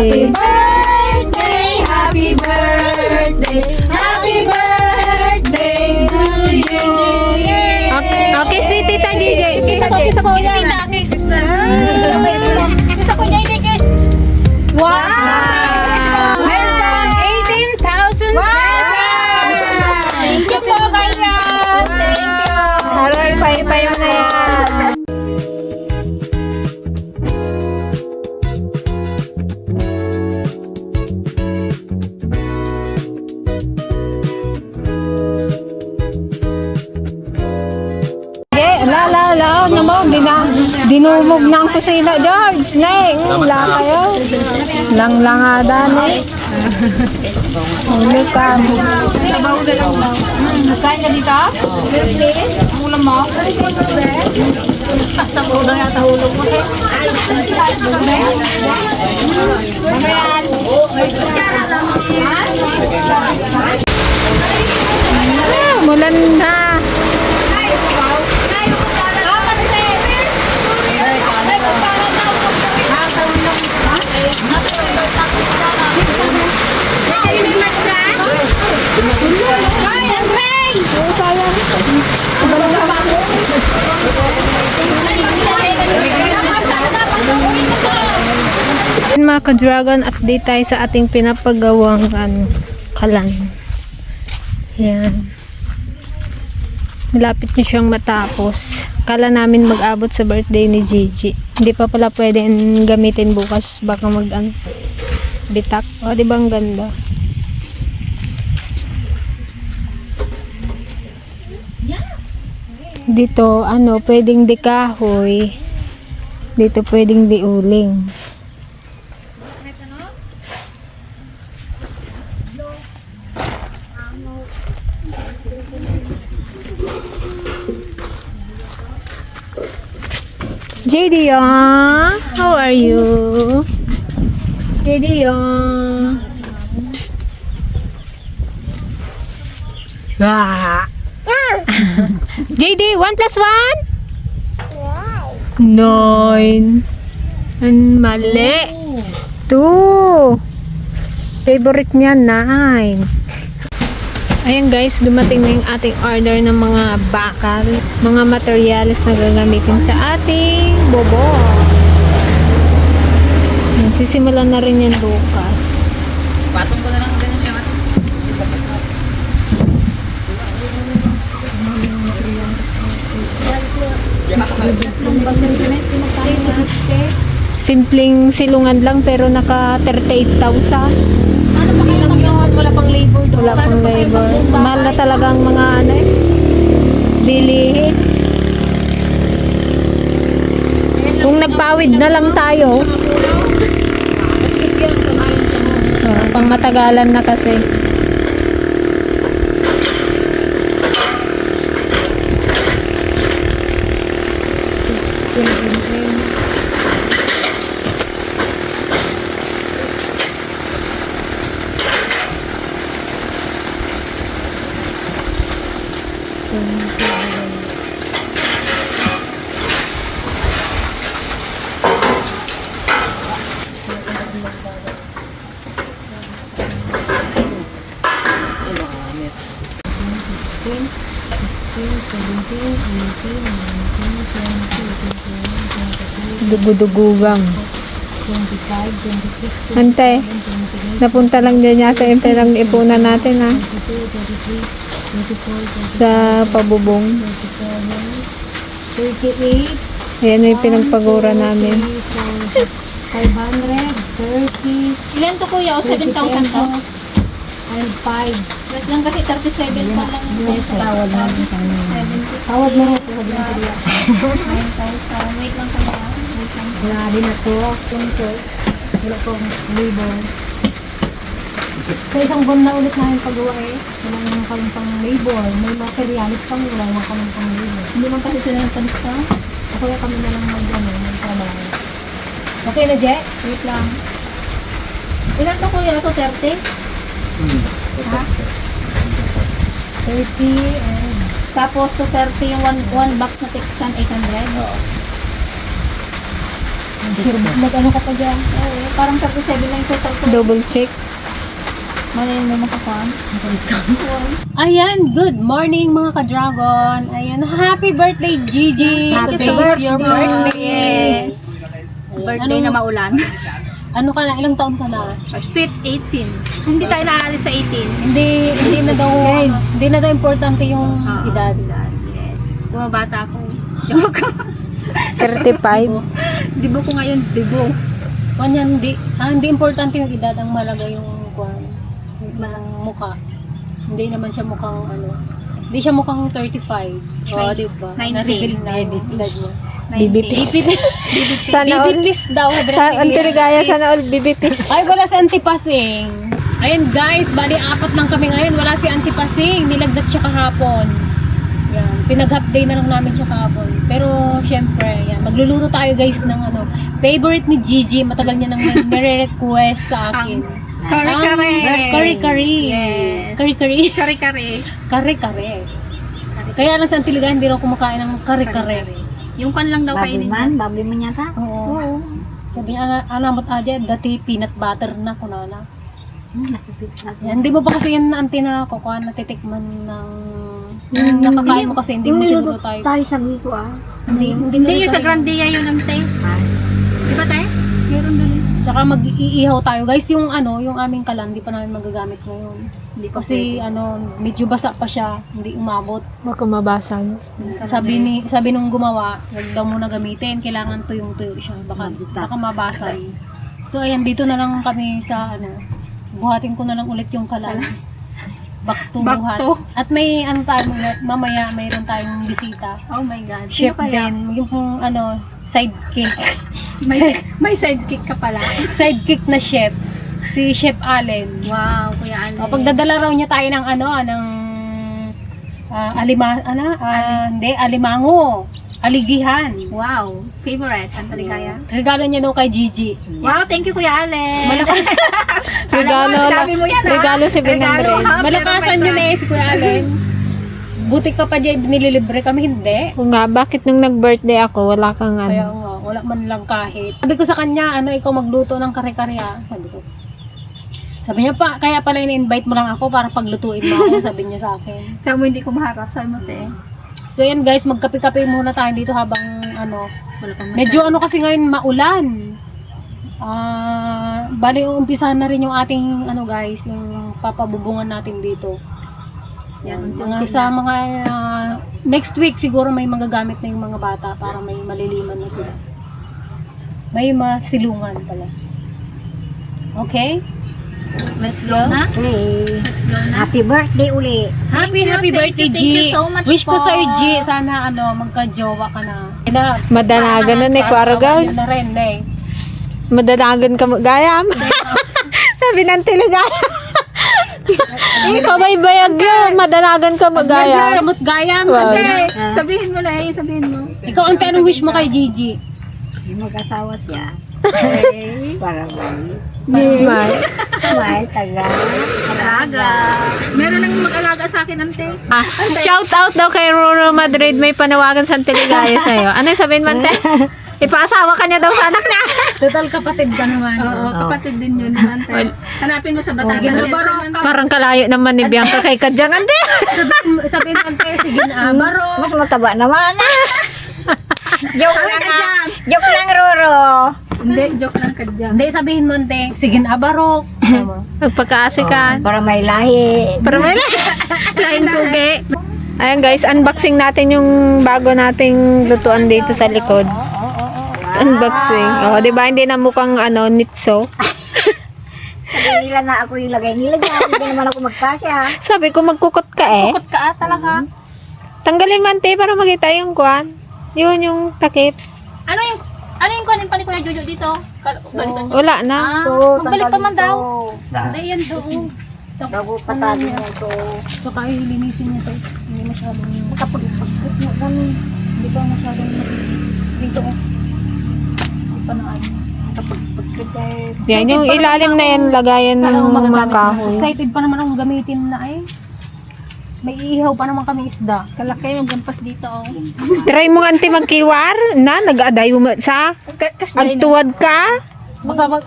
Happy birthday, happy birthday to you. Okay, si Tita JJ. Kiss ko yan. Kiss ko yan, kiss. Wow! Welcome, 18,000 pesos. Thank you po, Kaya. Thank you. Aroy, payo na yan. Dinumog na ang kusina, George. Nay, lang kayo. Lang-langada, Nay. Ulo ka. Kain ka dito? Ang ulam mo? Sa ulo yata hulog mo. Mulan na. Mga ka-dragon, update tayo sa ating pinapagawang kalan. Yan. Malapit na siyang matapos. Kala namin mag-abot sa birthday ni Gigi. Hindi pa pala pwede gamitin bukas. Baka bitak. O, di ba ang ganda? Dito, pwedeng dikahoy. Dito, pwedeng diuling. JD, how are you? JD, Psst. JD, 1 plus 1? 9. Mali. 2. Favorite niya, 9. Ayan guys, dumating na yung ating order ng mga bakal, mga materials na gagamitin sa ating bobo. Ayan, sisimulan na rin yan bukas. Patong ko na lang din yung Simpleng silungan lang pero naka 38,000. Wala pang labor doon. Wala pang labor. Mahal na talagang mga bilihin. Kung nagpawid na lang tayo, pang matagalan na kasi. Dugudugugang. Ante, napunta lang dyan yata yung perang ipunan natin ha. Sa pabubong. 38. Ayan na yung pinagpagura namin. 530. Ilan to kuya? O 7,000 to? And 5. Wait lang kasi 37 pa lang. Yes, tawad na. 70. Tawad na rin. 9,000. Wait lang kaya. Wala din na to. Wala pong labor. Sa isang buwan na ulit namin pagawa wala naman kami pang labor. May materialis pang wala naman kami pang labor. Hindi man kasi sila ng panista. Kaya kami na lang magtrabaho. Okay na, Je? Wait lang. Ilan to kuya? Ito 30? Ha? 30 and... Tapos to 30 yung one box na Texan 800? Oo. Mag-ano ka pa dyan? Oo, parang 37 lang yung total ko. Double check. Mali yung may makapam. Ayan, good morning mga ka-dragon. Ayan, happy birthday Gigi. Today is your birthday. Birthday na maulan. Ano ka na? Ilang taon ka na? Sweet 18. Hindi tayo nakaalis sa 18. Hindi na daw importante yung edad. Yes. Bumabata ako. Joke. 35. Dibo ko ngayon, dibo. Kanyan, hindi importante yung edad, ang malaga yung mukha. Hindi naman siya mukhang hindi siya mukhang 35. Oh, di ba? 90. Na-reveal na yung edad niya. BBP. Sana all. BBPs daw. Antirigaya, sana all BBP. Ay, wala si Antipasing. Ayan guys, bali 4 lang kami ngayon. Wala si Antipasing. Nilagdat siya kahapon. Yan. Pinag-half day na lang namin siya kahapon. Pero, syempre, yan. Magluluto tayo guys ng favorite ni Gigi. Matagal niya nang nire-request sa akin. Kare-kare. Kare-kare. Yes. Kare-kare. Kare-kare. Kare-kare. Kaya lang sa Antiligan, hindi raw kumakain ng kare-kare. Yung kan lang daw kainin niya. Babi man yata. Oo. Sabi niya, anamot aja, dati peanut butter na kunana. Yan, hindi mo pa kasi yan auntie na kukuha natitikman ng nakakain mo kasi hindi mo siguro tayo. Tayo sabi ko Hindi Hindi yung sa Grandia yun ang te. Di ba tayo? Meron doon. Tsaka mag-iihaw tayo. Guys, yung yung aming kalan, hindi pa namin magagamit ngayon. Hindi pa Kasi medyo basa pa siya, hindi umabot. Baka mabasag. Sabi nung gumawa, wag daw muna gamitin, kailangan tuyong-tuyo siya, baka mabasag. So ayan, dito na lang kami sa buhatin ko na lang ulit yung kalan. Back to buhat. At may tayo mamaya, mayroon tayong bisita. Oh my God. Chef Sino kaya? din, yung sidekick. May sidekick ka pala. Sidekick na chef. Si Chef Allen. Wow, Kuya Allen. Pagdadala raw niya tayo ng alimango. Aligihan. Wow, favorite. Santa Ligaya. Regalo niya daw kay Gigi. Wow, thank you Kuya Allen. Regalo, sinabi mo yan, ha? regalo 700. Regalo, ha? Malakasan niyo na si Kuya Allen. Buti ka pa dyan, binililibre kami, hindi. Kung nga, bakit nung nag-birthday ako, wala kang Kaya nga, wala man lang kahit. Sabi ko sa kanya, ikaw magluto ng kare-kare ha. Sabi niya pa, kaya pala in-invite mo lang ako para paglutuin mo ako, sabi niya sa akin. Sabi mo hindi ko maharap. Sabi mo te. So yan guys, magkape-kape muna tayo dito habang Wala kang medyo kasi ngayon maulan. Bali umpisahan na rin yung ating guys, yung papabubungan natin dito. Yan, Sa mga next week siguro may magagamit na yung mga bata para may maliliman na sila. May masilungan pala. Okay? Let's go na. Okay. Let's go na. Happy birthday uli. Happy birthday, thank G. you so much Wish ko po. sa'yo, G. Sana magka-jowa ka na. madanagan na ni Kwargal. Yun na rin, eh. Madanagan ka gayam. Sabi ng Tiligaya. Sabay bayag yun. Madanagan ka magaya. Kamot gayam. Wow. Ante. Sabihin mo na sabihin mo. Ikaw, ante, anong wish mo kay Gigi? Mag-asawa siya. Okay. Para may taga. Alaga. Meron nang mag-alaga sa akin, ante. Shout out daw kay Roro Madrid. May panawagan sa Tiligaya sa'yo. Ano yung sabihin mo, Ante? Ipaasawa ka niya daw sa anak niya. Total kapatid ka naman. Oo, kapatid din yun, ante. Hanapin mo sa Batangas. Parang kalayo naman ni Bianca kay Kadyang, Ante. Sabihin ante, sige na, baro. Mas mataba naman. Joke lang. Joke lang, Roro. Hindi, joke lang ka dyan. Hindi, sabihin mo ante, sige na, baro. Magpagkaasi ka. Para may lahi. Para may lain pugi. Ayan guys, unboxing natin yung bago nating lutuan dito sa likod. Unboxing. Oh, 'di ba hindi na mukhang nitso. Sabi nila na ako yung lagay nila dyan. Hindi naman ako magpasya. Sabi ko magkukot ka eh. Kukot ka talaga. Tanggalin man te para makita yung kwan. Yun yung takip. Ano yung kunin pa ni Kuya Jojo dito? Balikan niyo. Wala na. Magbalik pa man daw. Hindi yan doon. Bago patado mo ito. Saka ilinisin niya to. Hindi masyadong makapag-pagkit na ganun. Hindi pa masyadong dito Hindi pa na Kapag-pagkit guys. Yan yung ilalim na yan lagayan ng mga kahoy. Excited pa naman akong gamitin na May iihaw pa naman kami isda. Kalaki yung gampas dito, oh. Try mo nga, auntie, magkiwar. Na, nag-aaday mo sa... Agtuwad ka.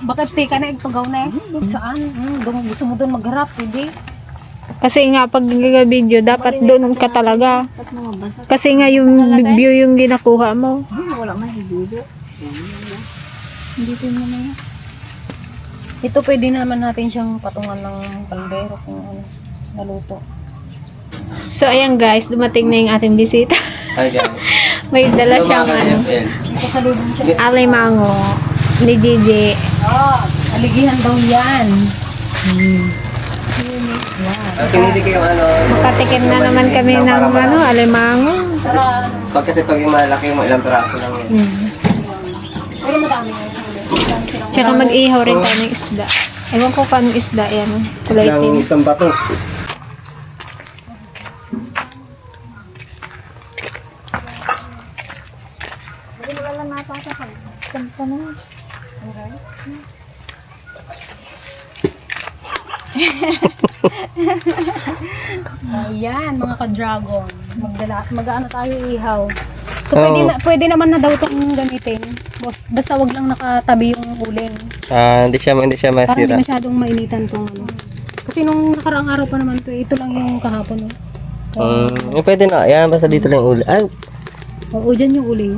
Baka teka na ipagaw na eh. Saan? Gusto mo doon magharap, pwede. Kasi nga, pag video, dapat doon ka talaga. Kasi nga, yung view yung ginakuha mo. Wala man hidudo. Ito pwede naman natin siyang patungan ng kaldero kung ano, naluto. So, ayan guys, dumating na yung ating bisita. Ay, yan. May dala siyang ano, Kasalubong siya. alimango ni Gigi. Aligihan daw yan. Pinili ko yung ano. Makatikim na naman kami ng ano, alimango. Pag kasi pag yung malaki mo, ilang piraso lang yun. Pero madami yan. Tsaka mag-ihaw rin tayo ng isda. Ewan ko paano isda yan. Kulay Isang, itim. isang bato. Ayan, mga ka-dragon. Mag-ano tayo ihaw. So, pwede naman na daw itong gamitin. Basta wag lang nakatabi yung uling. Hindi siya Para hindi masira. masyadong mainitan tong ano. Kasi nung nakaraang araw pa naman ito lang yung kahapon. Pwede na. Yan, basta dito lang yung uli. Ay, Oo, dyan yung uling.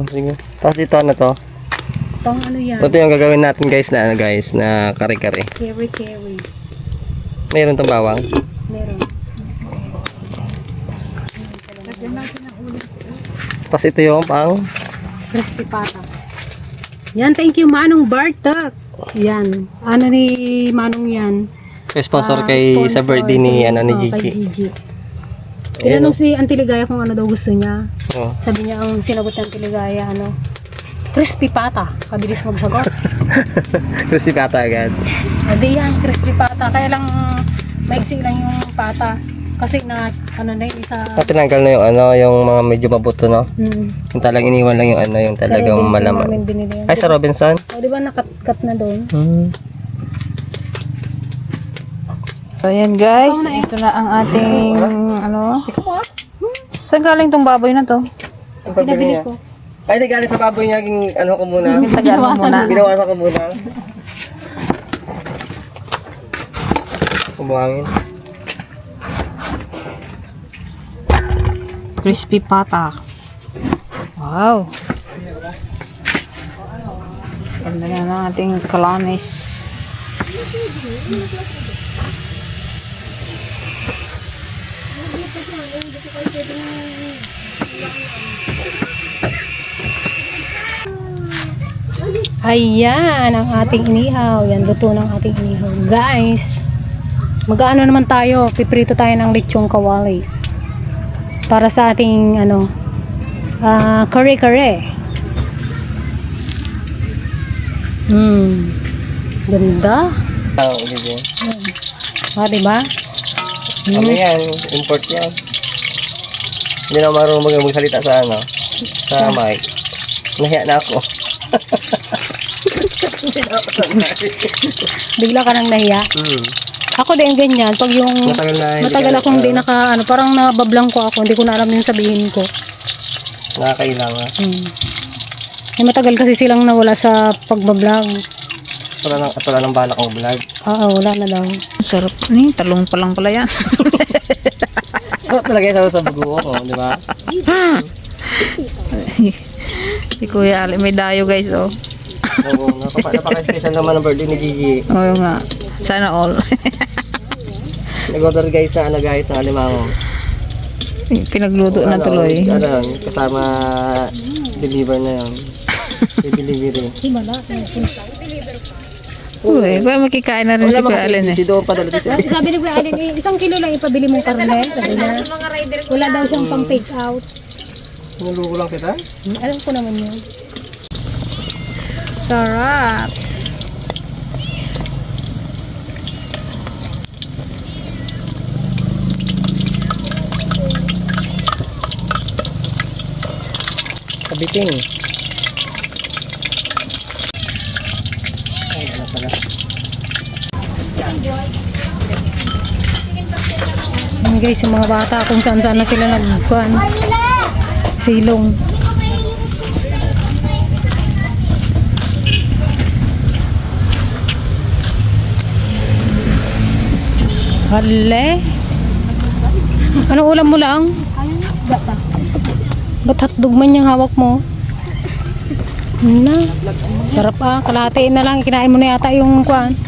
sige. Tapos ito ano to? Pang ano yan, Ito yung gagawin natin guys na ano guys, na kare-kare. carry. Mayroon tong bawang. Meron. Tapos ito yung pang Crispy pata. Yan, thank you Manong Bartok. Yan. Ano ni Manong yan? sponsor kay sa birthday ni ano ni Kay Gigi. Gigi. Ayan, Tinanong si Auntie Ligaya kung ano daw gusto niya. oh. Sabi niya ang sinagot ng Auntie Ligaya, ano? Crispy pata. Kabilis magsagot. Crispy pata agad. Hindi yan, crispy pata. Kaya lang maiksi lang yung pata. Kasi na, ano na yung isa... Tinanggal na yung ano, yung mga medyo mabuto no. Hmm. Yung talagang iniwan lang yung ano, yung talagang Sa Robinson malaman. namin binili yan. Ay, sa Robinson? O, di ba nakat-cut na doon? So, ayan guys. Ito na ang ating, ano. Saan galing tong baboy na to? Ang pabili niya. ko. Ay, nagaling sa baboy niya, ano ko muna. Tagal mo muna. Ginawasan ko muna. Kubuhangin. Crispy pata. Wow. Ganda na ng ating kalanis. Ayan, ang ating inihaw. Yan, luto ng ating inihaw. Guys, mag-ano naman tayo. Piprito tayo ng lechong kawali. Para sa ating, ano, kare-kare. Ganda. Gigi. Diba? Ano yan? Import yan. Hindi na marunong magsalita sa ano. Sa mic. Nahiya na ako. Bigla ka nang nahiya. Ako din ganyan. Pag yung matagal akong hindi naka, ano, parang nabablang ko ako. Hindi ko na alam yung sabihin ko. Nakakailangan. Eh, matagal kasi silang nawala sa pagbablog. Wala nang balak ang vlog. Oo, wala na daw. Sarap ni, talong pa lang pala yan. So, talaga yung sa bagoong, oh, di ba? Si Kuya Ali, may dayo guys, oh. Oo, napaka-special naman ang birthday ni Gigi. Oo nga. Sana all. Nag-order guys na ano guys, ng alimango. Pinagluto na tuloy. Ano, kasama deliver na yun. I-delivery. Uy, ba makikain na rin si Kuya Alin eh. Si doon pa dalawa siya. Sabi ni Kuya Alin, 1 kilo lang ipabili mong karne. Sabi niya, wala daw siyang pang take out. Nuluko lang kita? Alam ko naman yun. Sarap. Kabiting. Ay, ano pala. Yan guys, yung mga bata kung saan saan na sila nagkuhan. Silong. Hale. Anong ulam mo lang? Ba't hotdog man yung hawak mo? Na. Sarap kalahati na lang. Kinain mo na yata yung kuhan.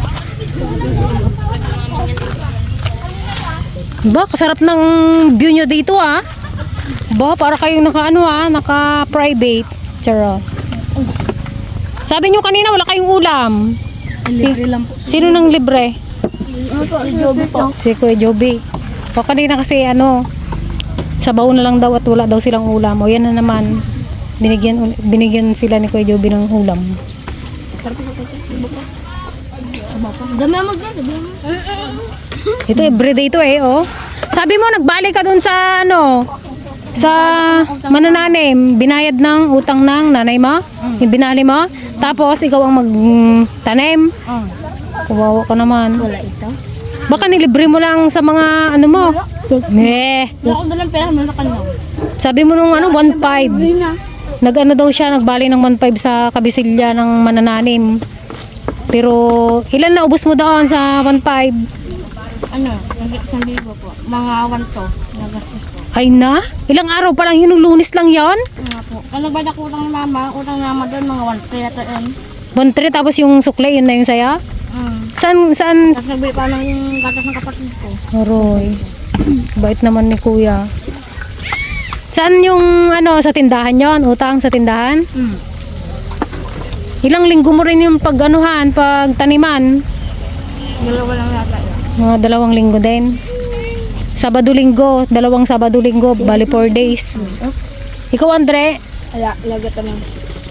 Ba, kasarap ng view nyo dito Ba, para kayong naka-private. Charot. Sabi nyo kanina wala kayong ulam. Libre lang po. Sino nang libre? Si Joby po. Si Kuya Joby. O kanina kasi sabaw na lang daw at wala daw silang ulam. O yan na naman. Binigyan sila ni Kuya Joby ng ulam. Dami mo dyan. Ito everyday ito Sabi mo nagbalik ka dun sa sa manananim, binayad ng utang ng nanay mo, yung binali mo, tapos ikaw ang magtanim. Kawawa ka naman. Wala ito. Baka nilibre mo lang sa mga mo. Wala ko dalang pera mo na kanyo. Sabi mo nung 1.5. Nag-ano daw siya, nagbali ng 1.5 sa kabisilya ng manananim. Pero ilan na ubos mo doon sa 1.5? Isang libo po. Mga 1 to. Nagastos po. Ay na? Ilang araw pa lang yun, nung Lunes lang yon? Nga po. Kaya nagbayad ako utang ni mama. Utang ni mama doon mga 1 to yata yun. 1.3 tapos yung sukle, yun na yung saya? Saan? Tapos nagbili pa ng gatas ng kapatid ko. Aroy. Bait naman ni Kuya. Saan yung sa tindahan yon? Utang sa tindahan? Ilang linggo mo rin yung pagtaniman? Dalawa lang yata yun. Mga 2 linggo din. Sabado-linggo, 2 Sabado-linggo, bali 4 days. Ikaw, Andre, Lagat naman.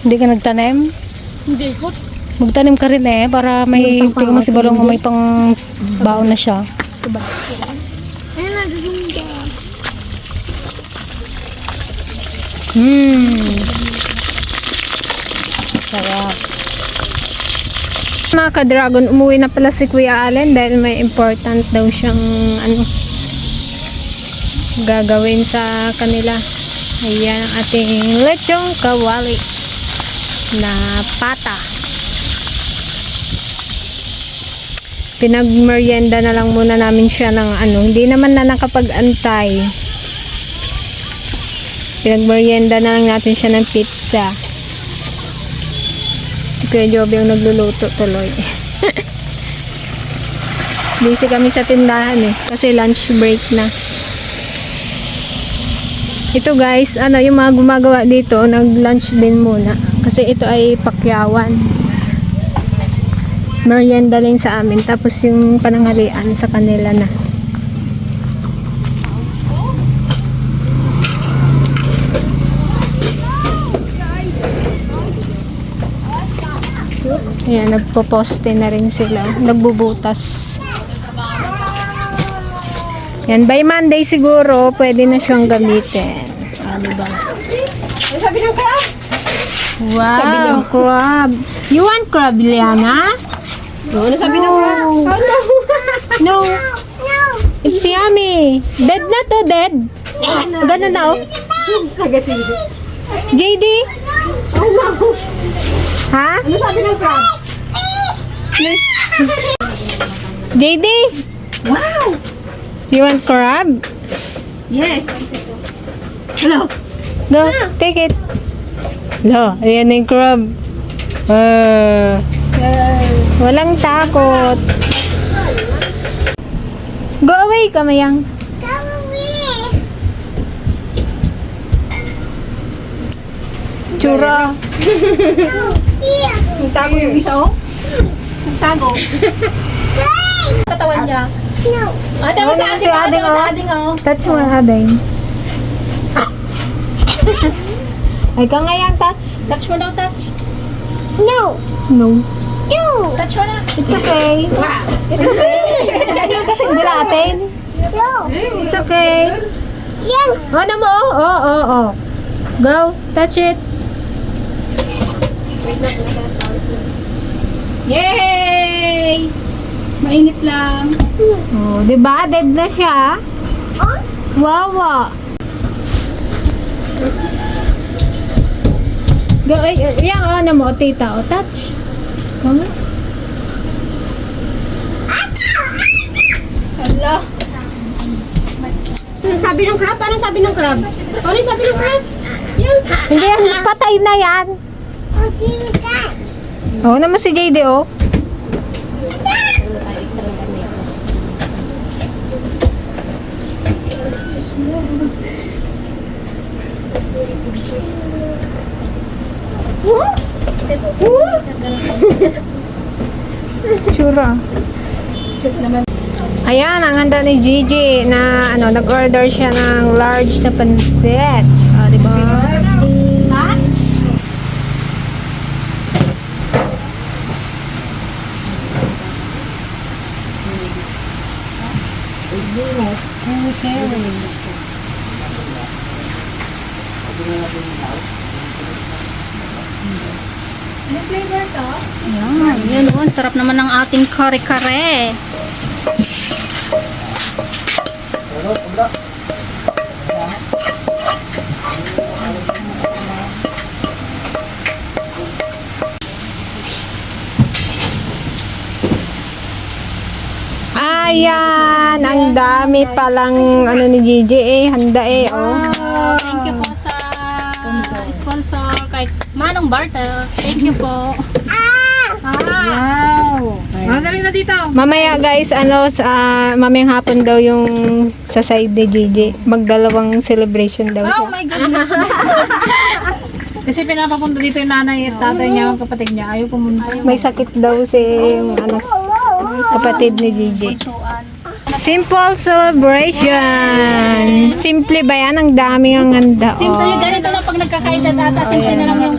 hindi ka nagtanim? Hindi ko. Magtanim ka rin para may tingin mo si Balong may pang baon na siya. Sarap. Mga ka-dragon, umuwi na pala si Kuya Allen dahil may important daw siyang gagawin sa kanila. Ayan ang ating lechong kawali na pata. Pinagmerienda na lang muna namin siya ng hindi naman na nakapag-antay. Pinagmerienda na lang natin siya ng pizza. Si Kuya Joby ang nagluluto tuloy. Busy kami sa tindahan kasi lunch break na. Ito guys, yung mga gumagawa dito, nag-lunch din muna. Kasi ito ay pakyawan. Merienda lang sa amin. Tapos yung pananghalian sa kanila na. Ayan, nagpo-poste na rin sila. Nagbubutas. Yan, by Monday siguro, pwede na siyang gamitin. Diba? Sabi ng crab? Wow, crab. You want crab, Liana? Ano sabi ng crab? No. It's yummy. Dead na to, dead. Ganun na, Sagasin. JD? Ha? Ano sabi ng crab? JD? Wow! You want crab? Yes. Hello. Go, take it. No, ayan na yung crab. Walang takot. Go away, Kamayang. Tsura. Nagtago yung isa Nagtago. Katawan niya. Ate mo sa Si ading, Ading, ate mo sa ading Touch mo, Ading. Ay, Kangayang, touch. Touch mo daw, touch. No. Touch mo na. It's okay. It's okay. Hindi kasi dilatin. It's okay. Ano mo? Oh. Go. Touch it. Yay! Mainit lang. Oh, diba? Dead na siya. Wawa. Yan, ano mo, tita. O, touch. Kama? Hello. Sabi ng crab? Parang sabi ng crab. Ano sabi ng crab? Yan. Hindi, yan, patay na yan. Oo naman si JD, oh. Tsura. Ayan, ang handa ni Gigi na ano, nag-order siya ng large na pansit. Ah, diba? Yan, yun oh, sarap naman ng ating kare-kare. Ayan, ang dami palang ano ni Gigi eh, handa eh, oh. Thank you po sa sponsor kay Manong Bartel. Thank you po. Mamaya guys, ano, mamayang hapon daw yung sa side ni Gigi. Magdalawang celebration daw siya. Oh my goodness. Kasi pinapapunta dito yung nanay at tatay niya, ang kapatid niya. Ayaw pumunta. May sakit daw si anak, kapatid ni Gigi. Simple celebration. Simple ba yan? Ang dami ang handa. Simple Oh. yung ganito lang pag nagkakain na ata. Simple na lang yung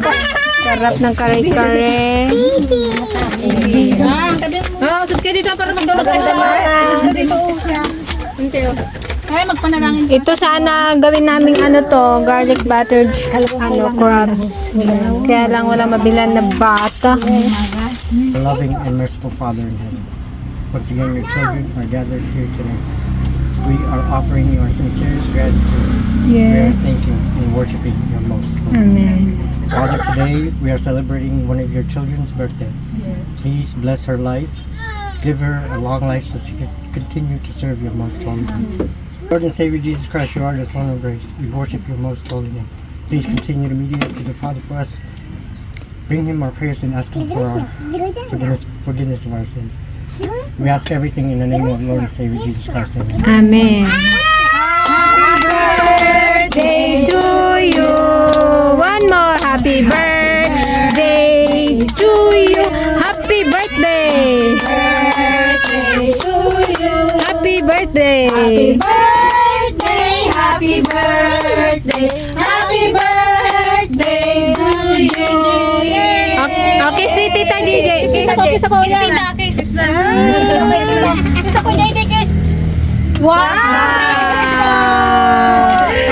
Sarap ng kare-kare. Oo, sud kayo dito para magdala tayo sa mga. Sud ko dito. Kaya magpanalangin. Ito sana gawin namin ano to, garlic buttered ano, crabs. Kaya lang wala mabilan na bata. Loving and merciful Father in heaven, once again your children are gathered here tonight. We are offering you our sincerest gratitude. We are Yes. thanking and worshiping your most holy. Amen. Father, today we are celebrating one of your children's birthday. Please bless her life. Give her a long life so she can continue to serve your most holy name. Lord and Savior Jesus Christ, you are the throne of grace. We worship your most holy name. Please continue to mediate to the Father for us. Bring him our prayers and ask him for our forgiveness of our sins. We ask everything in the name of Lord and Savior Jesus Christ. Amen. Amen. Happy birthday to you. One more happy birthday to you. Happy birthday. Happy birthday. Happy birthday, happy birthday, happy birthday to you. Okay, si Tita Gigi. Kiss ako, kiss ako. Kiss tita, kiss. Kiss ako, JD, kiss. Wow!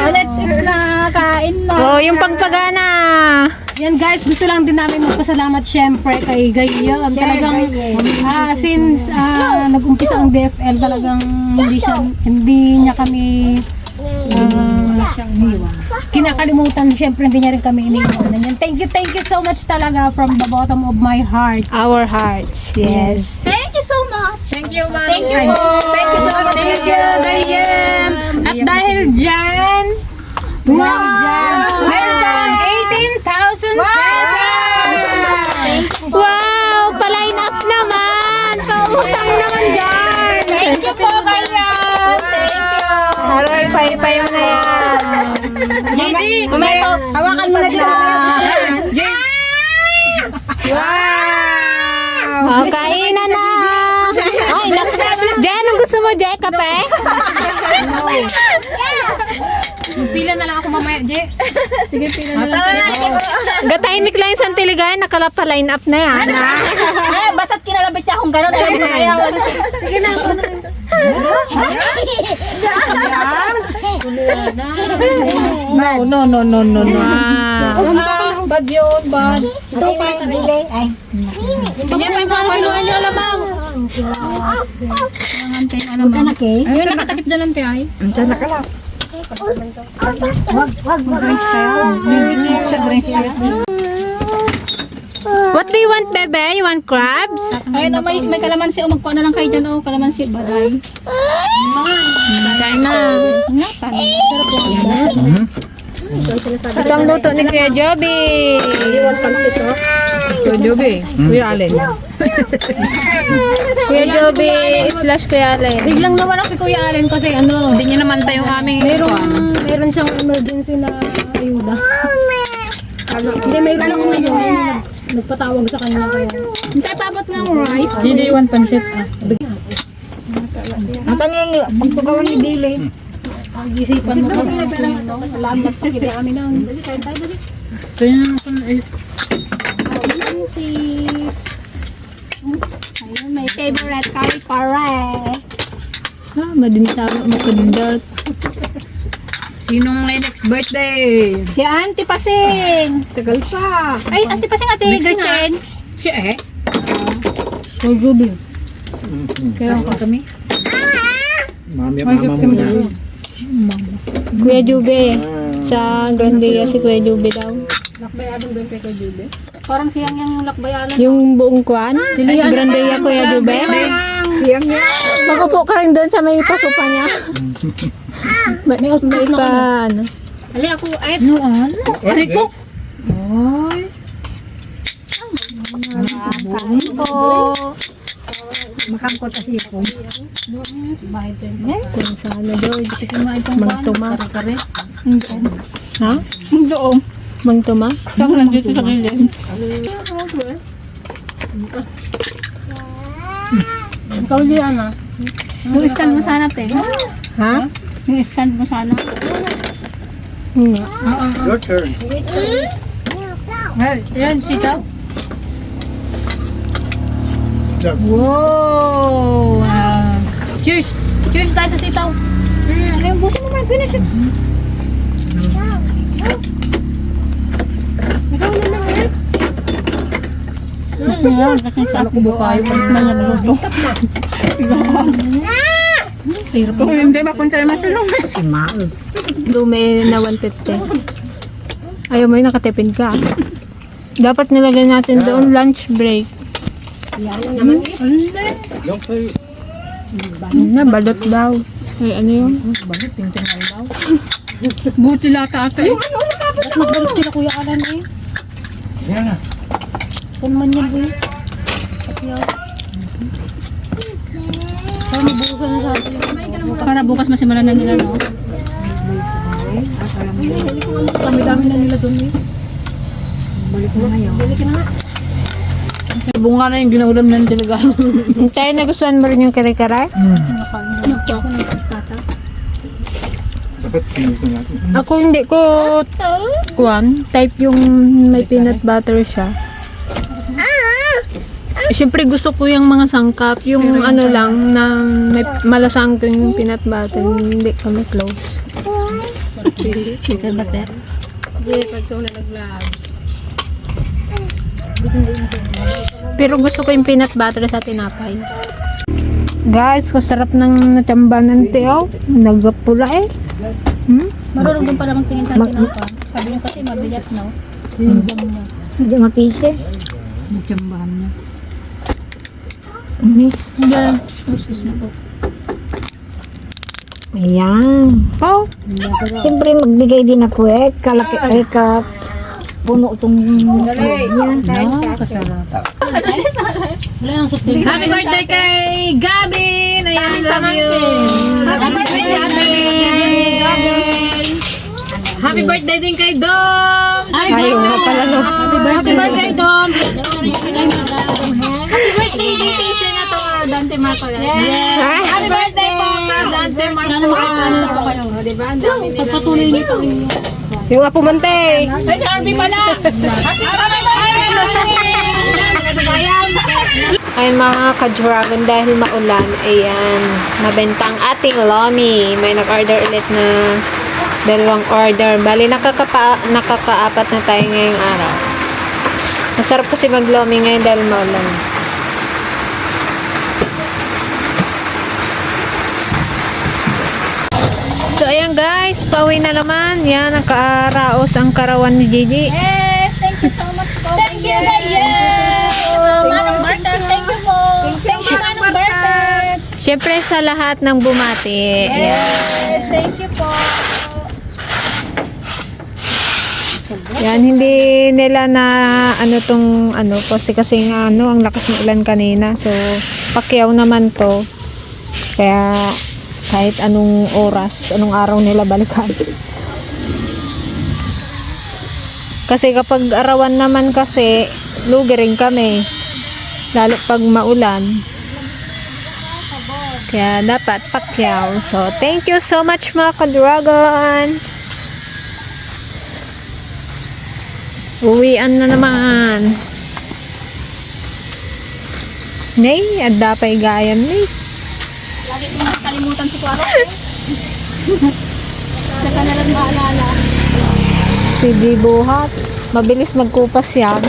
Oh, let's eat na, kain na. Oh, yung pagpagana. Yan guys, gusto lang din namin magpasalamat syempre kay Gaya. Talagang since nag-umpisa ang DFL, talagang hindi niya kami kinakalimutan. Syempre hindi niya rin kami iniiwanan. Yan. Thank you so much talaga from the bottom of my heart. Our hearts. Yes. Thank you so much. Thank you, Ma'am. Thank you po. Thank you so much, Gaya. At dahil dyan, meron kang 18,000 pesos! Wow! Pa-line up naman! Pautang naman dyan! Thank you po, Kaya. Thank you. Aroy, pay-pay mo na yan. JD, kumaito. Hawakan mo na dyan. Wow! Oh, kainan na! Ay, Jen, ang gusto mo, Jay? Kape? Pila na lang ako mamaya, Je. Sige, pila na lang. Gatahimik lang yung Santiligay, nakala-line up na yan. Ay, basta't kinalabit niya akong gano'n. Sige na ako na. No. Wow. Bad yun, bad. Ito pa yung bigay. Ay. Hindi pa yung pangkailuan niya lamang. Anak eh. Ayun, nakatakip na lang tayo. Andiyan na ka lang. Mag-drinks kayo. Sa drinks kayo. What do you want, bebe? You want crabs? Ayun, may kalamansi. O, magkuha na lang kayo dyan. O, kalamansi. Baday. Kain na. Ito ang luto ni Kuya Joby. Kuya Joby. Kuya Allen. Kuya Joby slash Kuya Allen. Biglang nawala si Kuya Allen kasi ano, Hindi niya naman tayo aming meron siyang emergency na ayuda. Hindi, may lang ako ngayon. Nagpatawag sa kanya kaya. Hindi, pabot nga ang rice. Hindi iwan pansit. Ang tanong, pagtugawan ni Billy. Pag-isipan mo kami. Salamat pa kaya kami nang. Ito yung Ayun, may favorite curry pare. Madinsama makundot. Sinong may next birthday? Si Auntie Pasing. Tagal pa. Ay, Auntie Pasing, Ate Mix nga. Gretchen. Siya eh. Kuya Joby. Kaya sa kami. Kuya Joby. Sa Grandia si Kuya Joby daw. Parang siyang yung lakbayalan. Yung buong kwan. Grandia Kuya Joby. Siyang niya. Makupo ka rin doon sa may pasupa niya. May pa, ano. Ali ako, ay, Noon? ari ko. Ay. Kain po. Makangkot sa sipon. Kung sana doon. Mangtuma. Kare. Ha? Doon. Mangtuma? Saan nandito sa gilid? Ikaw Liana. Yung stand mo sana, te. Ha? Yung stand mo sana. Your turn. Ay, yan, sitaw. Stop. Wow! Cheers! Cheers tayo sa sitaw. Ayun, busin mo man, finish it. Ako buka yung manyaluto. Hirap. Hindi ba kung sa'yo masulong? Lume na 150. Ayaw mo yung nakatipid ka. Dapat nilagay natin doon lunch break. Don't play. Balot daw. Ay, ano yun? Buti lata ate. Magbalik sila Kuya Allen eh. Yan na. Kung man yan eh. Para bukas masimulan na nila, no? Dami-dami na nila doon eh. Bunga na yung ginaulam ng tinagano. Tayo nagustuhan mo rin yung kare-kare? Dapat pinuto natin. Ako hindi ko type yung may peanut butter siya. Siyempre gusto ko yung mga sangkap, yung ano lang na may malasang ko yung peanut butter, hindi kami close. Chicken butter. Pero gusto ko yung peanut butter sa tinapay. Guys, kasarap ng natsambanan tiyaw. Nagapula eh. Marunong din pala magtingin sa atin pa. Sabi niyo kasi mabigat, no? Hindi mapisi. Natsambahan niya. Ayan. Oh, Siyempre magbigay din ako eh. Kalaki ay ka puno itong yan. Kasarap. Wala nang soft drink. Happy birthday kay Gabin! Ayan, I love you! Happy birthday, Gabin! Happy birthday din kay Dom! ayaw na pala no. Happy birthday, Dom! Happy birthday din kay Senator Dante Marcola! Happy birthday po kay Dante Marcola! Diba? Ang dami nila. Pagpatuloy niyo po. Yung Apo Monte. Ay, si Arby pala! Happy birthday! Ayun mga ka-dragon, dahil maulan, ayan, mabenta ang ating lomi. May nag-order ulit na 2 order. Bali, nakakaapat na tayo ngayong araw. Masarap kasi mag-lomi ngayon dahil maulan. So, ayan guys, pauwi na naman. Yan, nakaraos ang karawan ni Gigi. Yes, thank you so much po. Thank you, Yes! Manong Berta, thank you po. Thank you, Manong Berta. Siyempre sa lahat ng bumati. Yan. Yes, thank you po. Yan, hindi nila na ano tong ano kasi nga ano ang lakas ng ulan kanina. So pakyaw naman to. Kaya kahit anong oras, anong araw nila balikan. Kasi kapag arawan naman kasi lugi rin kami. Lalo pag maulan. Kaya dapat pakyaw. So thank you so much mga ka-dragon. Uwian na naman. Nay, adda pa igayan ni. Lagi ko nakalimutan si Kuwaro. Saka na lang maalala. Si Dibuhat. Mabilis magkupas yan.